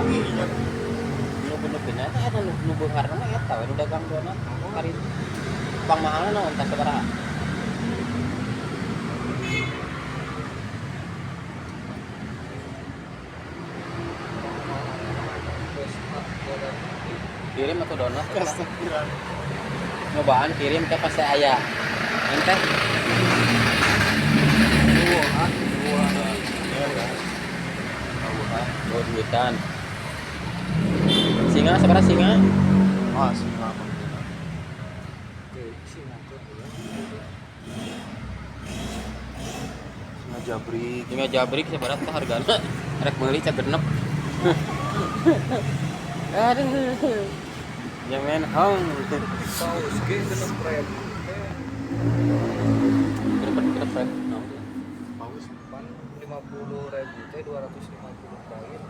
Iya. Nu bener-bener eta nu beungharna mah eta we nu dagang donat kari pang mahalna naon tah sabaraha? Kirim atau donat eta. Kesepiran. Nyobaan kirim teh pasti aya. Ente Dua, ah, dua. dua duitan. Singa sabaraha singa? Ah, singa mah. Oke, singa tuh aya. Singa jabrik. Singa jabrik sabaraha teh hargana? Rek meuli cagenep. Aduh. Jangan hong. Paus ge 6.000 teh. Genep genep rek. Naon teh? Paus. Pan 50.000 teh 250 koin.